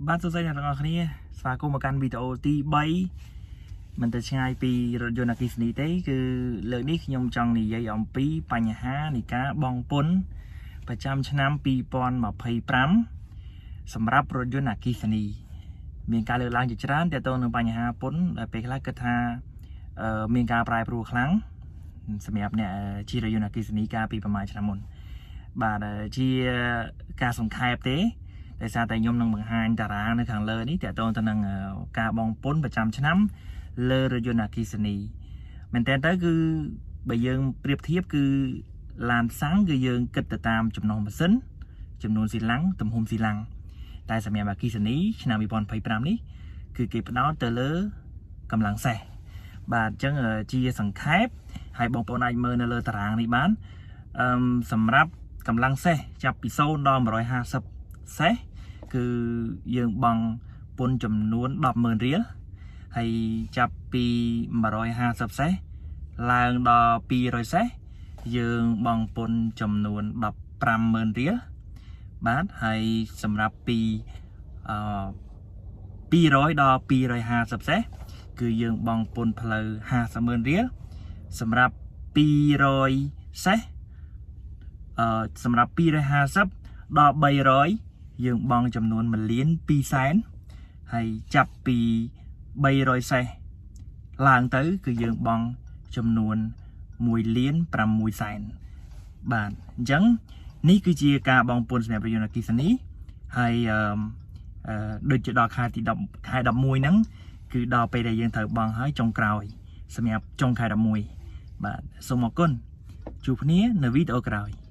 បាទសួស្តីអ្នកទាំងអស់គ្នាស្វាគមន៍មកកាន់វីដេអូទី3មិនទៅឆ្ងាយពីរថយន្តអគ្គិសនីទេគឺលើកនេះខ្ញុំចង់និយាយអំពីបញ្ហានៃការបង់ពន្ធប្រចាំឆ្នាំ2025សម្រាប់រថយន្តអគ្គិសនី មានការលើកឡើងជាច្រើនទាក់ទងនឹងបញ្ហាពន្ធដែលពេលខ្លះគិតថាអឺមានការប្រែប្រួលខ្លាំងសម្រាប់អ្នកជិះរថយន្តអគ្គិសនីកាលពីប្រហែលឆ្នាំមុនបាទជាការសង្ខេបទេដោយសារតែខ្ញុំនឹងបង្ហាញតារាងនៅខាងលើនេះទាក់ទងទៅនឹងការបង់ពន្ធប្រចាំឆ្នាំលើរថយន្តអគ្គិសនីមែនតើទៅគឺបើយើងប្រៀបធៀបគឺឡានសាំងគឺយើងគិតទៅតាមចំណុះម៉ាស៊ីនចំនួនស៊ីឡាំងទំហំស៊ីឡាំងតែសម្រាប់អគ្គិសនីឆ្នាំ2025នេះគឺគេផ្ដោតទៅលើកម្លាំងសេះបាទអញ្ចឹងជាសង្ខេបហើយបងប្អូនអាចមើលនៅលើតារាងនេះបានអឺសម្រាប់កម្លាំងសេះចាប់ពី0ដល់150សេះគឺយើងបង់ពន្ធចំនួន100000រៀលហើយចាប់ពី150សេះឡើងដល់200សេះយើងបង់ពន្ធចំនួន150,000រៀលបាទហើយសម្រាប់ពីអឺ200ដល់250សេះគឺយើងបង់ពន្ធផ្លូវ500,000រៀលសម្រាប់200សេះអឺសម្រាប់250ដល់300យើងបង់ចំនួន1លាន2សែនហើយចាប់ពី300សេះឡើងទៅ គឺយើងបង់ចំនួន1លាន6សែនបាទអញ្ចឹងនេះគឺជាការបង់ពន្ធសម្រាប់រថយន្តអគ្គិសនីហើយអឺអឺដូចជាដល់ខែទី10ខែ11ហ្នឹងគឺដល់ពេលដែលយើងត្រូវបង់ហើយចុងក្រោយសម្រាប់ចុងខែ11បាទសូមអរគុណជួបគ្នានៅវីដេអូក្រោយ។